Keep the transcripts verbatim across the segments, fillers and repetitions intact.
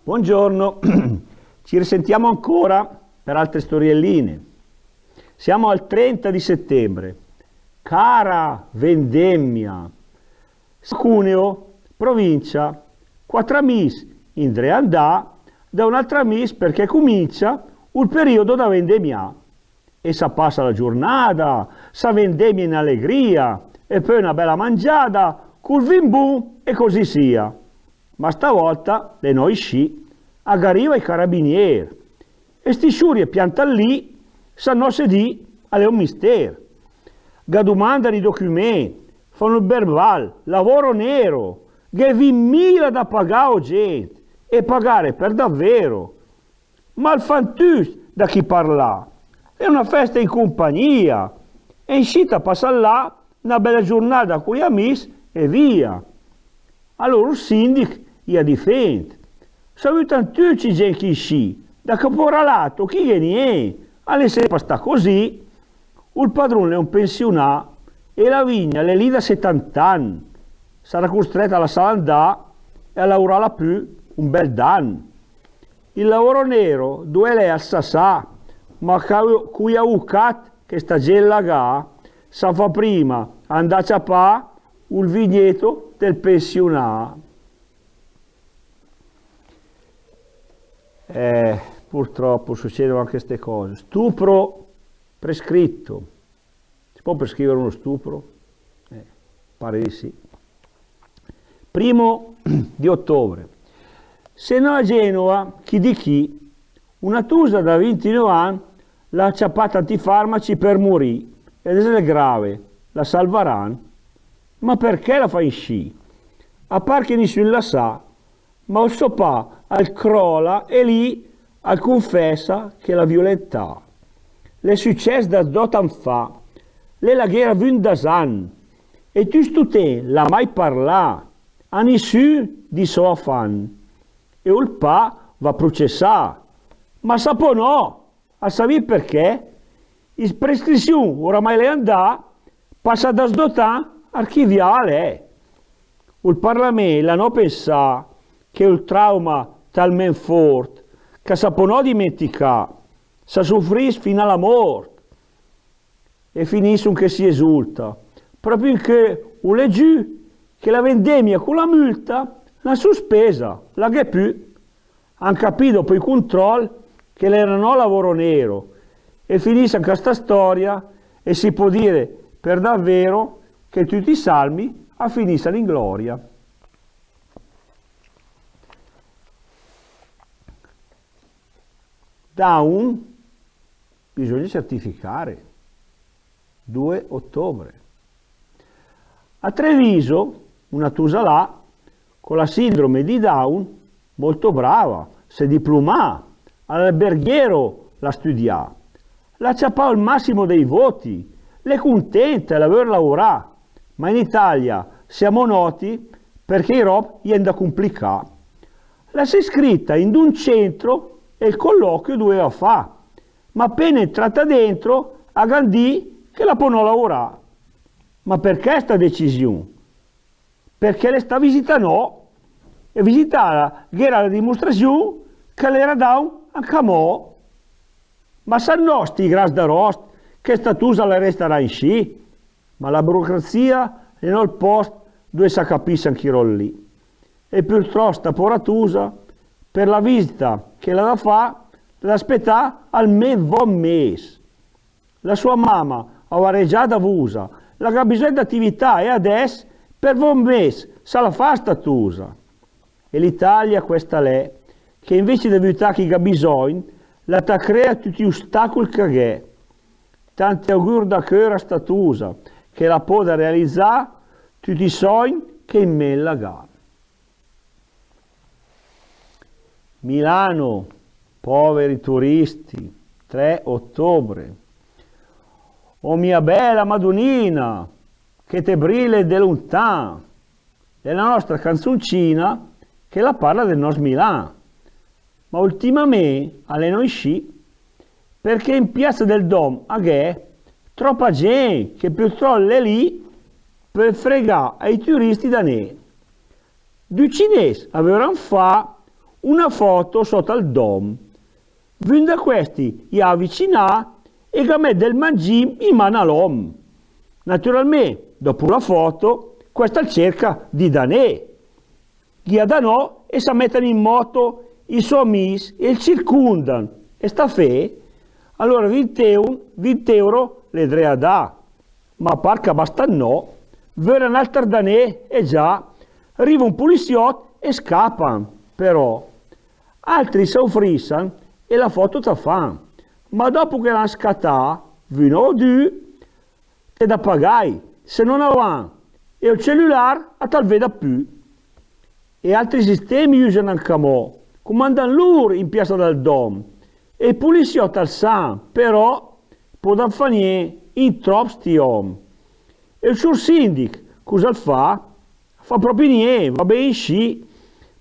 Buongiorno, ci risentiamo ancora per altre storielline. Siamo al trenta di settembre. Cara vendemmia. Cuneo, provincia, quattro amis indré andà da un altro amis perché cumincia ul periodo da vendemmià. E sa passa la giurnada, sa vendemmia in allegria, e pö una bella mangiada, cul vin bun e così sia. Ma stavolta l'è no iscì, a gh'ariva i carabinier, e sti sciuri e piantan lì, sa no se dì, a l'è un mister. Ga dumandan i document, fan un verbal, lavoro nero, gh'è vintmila da pagà o gent, e pagare per davvero. Ma al fan tücc da chi parlà. È una festa in cumpagnia. E inscì ta passan là una bella giurnada cui amis e via. Allora ul sindic i a difend. Salutan tücc i gent chì inscì, da caporalato chì gh'è nient, a l'è semper stà così. Ul padrun l'è un pensiunà e la vigna l'è lì da settant'ann. Sarà custret a lassala andà e a laurala pü un bel d'ann. Il lavoro nero, duè l'è al sa sa, ma ca-, cui avucat che sta gent la gh'ha, sa fa prima andà a ciapà ul vigneto del pensiunà. Eh, purtroppo succedono anche ste cose. Stupro prescritto. Si può prescrivere uno stupro? Eh, pare di sì. Primo di ottobre. Se no a Genova, chi di chi, una tusa da vintinove ann l'ha ciapà tanti farmaci per murì, ed è grave, la salvaran? Ma perché la fa inscì? A par che nissun la sa, ma ul so pa al crola e lì al cunfessa che l'ha viulentà. L'è success da dot ann fa, l'è la ghera vün das ann, e tüt stu temp l'ha mai parlà a nissun di so afan. E ul pa va prucessà, ma sa po no, a savì perché? In prescriziun oramai l'è andà, passà das dot ann, archivià l'è. Ul Parlament l'ha no pensà che ul trauma talment fort, ca sa po no dimenticà, sa sufriss fin a la mort. E finissun che si esulta, propri in che ul è giü che la vendemia cu la multa l'han suspesa, la gh'è pü. Han capì dopo i cuntroll che l'era no lavoro nero, e finissa anca sta storia, e si può dire per davvero che tutti i salmi a finissano in gloria. Down, bisogna certificare. due ottobre. A Treviso, una tusa là, con la sindrome di Down, molto brava, s'è diplumà, all'alberghiero l'ha studià, l'ha ciapà il massimo dei voti, l'è cuntenta, la vör laurà, ma in Italia siamo noti perché i rob i è 'ndà cumplicà. La s'è iscritta in d'un centro e il colloquio doveva fà, ma appena entrata dentro, a gh'han dì che la po no laurà. Ma perché sta decisiun? Perché l'è stà visità no, e visitala gh'era la dimustraziun che l'era Down anca mo. Ma san no sti gras d'arost che sta tusa la restarà inscì? Ma la burocrazia l'è no il post dove sa capiss anchi rob lì. E purtropp sta pora tusa, per la visita che l'ha da fà, l'ha da aspetà almen vot mes. La sua mama, avaregiada vusa, la gh'ha bisogn d'attività e adess, per vot mes, sa la fa sta tusa. E l'Italia questa l'è, che invece d'aiutà chi gh'ha bisogn, la ta crea tutti i ostacul che gh'è. Tanti augur da cör a sta tusa, che la poda realizà tutti i sogn che in ment la gh'ha. Milano, poveri turisti, tre ottobre. O mia bella Madunina, che te brille de luntan, è la nostra canzuncina che la parla del nos Milan. Ma ultimament a l'è no inscì, perché in Piazza del Dom a gh'è troppa gent che purtropp l'è lì per fregà ai turisti da né. Du cines a vöran fà una foto sóta al dòm. Vün da questi i à avicinà e gh'à mèt del mangì in man a l'òm. Naturalmé, dòpo la foto, quest al cerca di danè. Ghi à danò e sa mèten in moto i sò amis e 'l circundan, e sta fé, alura vint eu-, vint euro l'è dré a dà. Ma par ca basta no, vöra un alter danè e già, riva un pulisiòt e scapan, però. Altri sa ufrisan e la foto ta fan. Ma dòpo che l'han scatà, vün o dü, t'è da pagai, se no na van, e ol celülar a tal veda pü. E altri sistemi i üsan ancamò, cumandan lur in piassa dal dòm, e i pulisiòt al san, però, podan fà nient, in tròp sti òm. E ol siur sindic, cus'al fa? Fa propi nient, va ben inscì,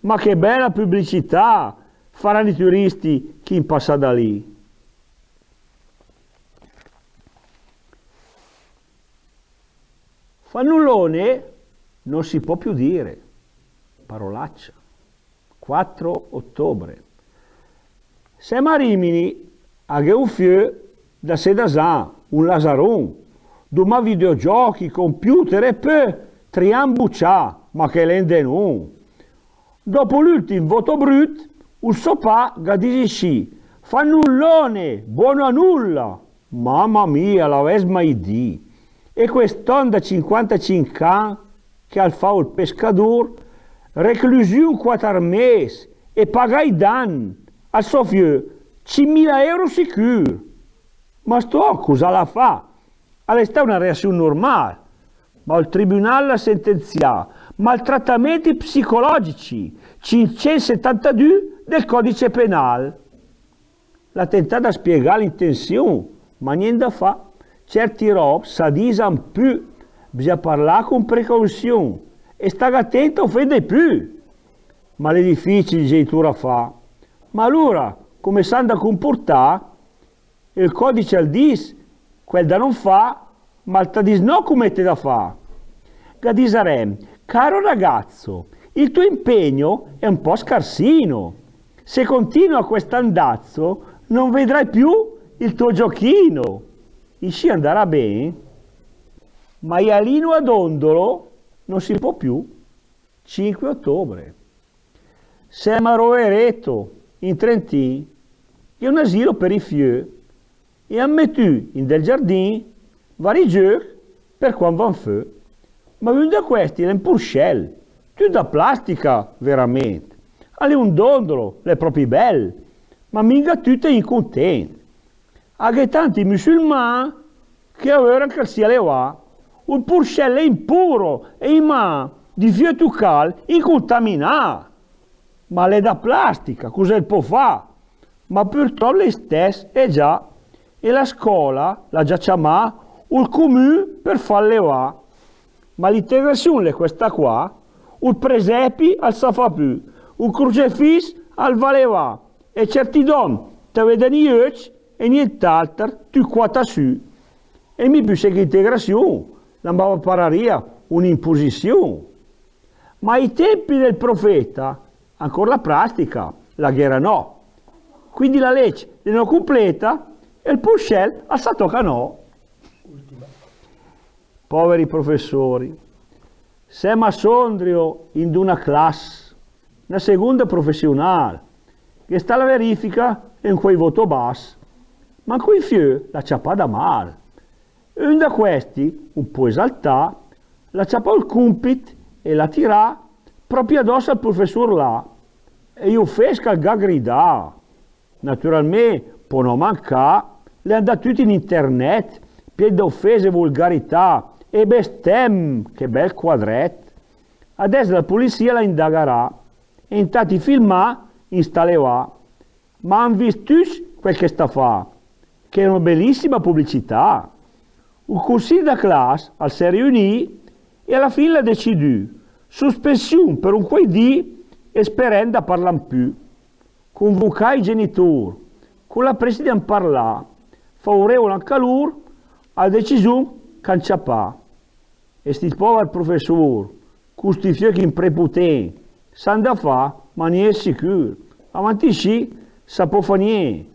ma che bela publicità faran i turisti chi in passà da lì. Fanulone non si può più dire. Parolaccia. Quattro ottobre. Sem a Rimini, a gh'è un fiö da sedas an, un lazaron, dumà videogiochi, computer e pö trian bucià, ma che l'è 'n denun. Dopo l'ültim voto brüt, ul sò pà ga dis inscì: "Fanulone, buono a nulla!" Mama mia, l'avès mai dì. E quest'òm da cinquantacinc an che al fa ul pescadùr, reclüsiun quater mes e pagà i dann al sò fiö cincmila euro sicür. Ma sto òm cus'al à fà? Al è stà una reaziun normal. Ma ul tribunal l'à sentenzià: maltratamenti psicologici, cinquecentosettantadù del codice penal. L'à tentà da spiegà l'intenziun, ma nient da fà. Certi ròb sa disan pü, bisogna parlà cun precauziun e stagh atent a ofendegh pü. Ma l'è dificil, disevitu, a fà. Ma alura, cume s'han da cumpurtà? Ul codice al dis quel da non fà, ma al ta dis no cume t'hee da fà. Ga disarem: "Caro ragazzo, il tuo impegno è un po' scarsino. Se continua quest'andazzo, non vedrai più il tuo giochino." Inscì andarà ben. Maialino a dondolo non si può più. Cinque ottobre. Sem a Rovereto, in Trentin, gh'è un asilo per i fiö, e han metü in del giardin vari giöch per quand van fö. Ma vün da questi l'è un purscèl, tüt da plastica, verament. Al è un dondolo, l'è propi bèl, ma minga tücc i è cuntent. A gh'è tanti musulman che a vöran ch'al sia levà. Ul purscèl l'è impuro e i man di fiö tucàl i è cuntaminà. Ma l'è da plastica, cus'el pò fà? Ma purtròp l'è istess, eh già. E la scola l'ha già ciamà ul cumün per fal levà. Ma l'integraziun l'è questa qua: ul presepi al sa fa pü, ul crucefiss al va levà, e certi dòm te veden i öcc e nient'alter, tü quata sü. E mi püssee che integraziun, la ma pararia un'impusiziun. Ma ai tempi del profeta ancor la plastica la gh'era no. Quindi la legg l'è no cumpleta e ul purscèl al sa toca no. Poveri professori. Sem a Sondrio in d'una class, na segunda professional, gh'è stà la verifica e un quai voto bass, ma un quai fiö l'ha ciapà da mal. Un da questi, un pò esaltà, l'ha ciapà ul cumpit e l'ha tirà propi adoss al professur là, e i ufess ch'al gh'ha gridà. Naturalment, pò no mancà, l'è andà tüt in internet, pien d'ufess e vulgarità, e bestem, che bel quadret. Adess la pulizia la indagarà, e intant i filmà in sta levà. Ma han vist tücc quel che s'ha fà, che l'è una belissima publicità. Ul cunsigl da class al s'è riunì e a la fin l'ha decidü suspensiun per un quai dì e sperend a parlan pü. Cunvucà i genitur, cun la pressa di an parlà, faurevul anca lur a la decisiun ch'han ciapà. E sti pover professur, cun sti fiö ch'in preputent, s'han da fà, ma nient sicür. Avanti sì, sa pò fà nient.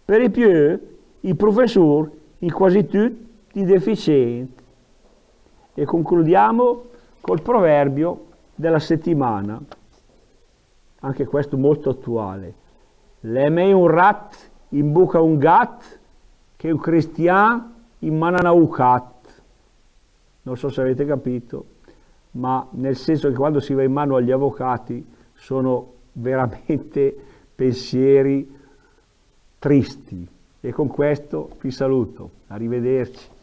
Per i piö, i professur in quasi tüt i deficient. E concludiamo col proverbio della settimana, anche questo molto attuale. L'è mej un rat in buca a un gat che un cristian in man a un avucat. Non so se avete capito, ma nel senso che quando si va in mano agli avvocati sono veramente pensieri tristi. E con questo vi saluto. Arrivederci.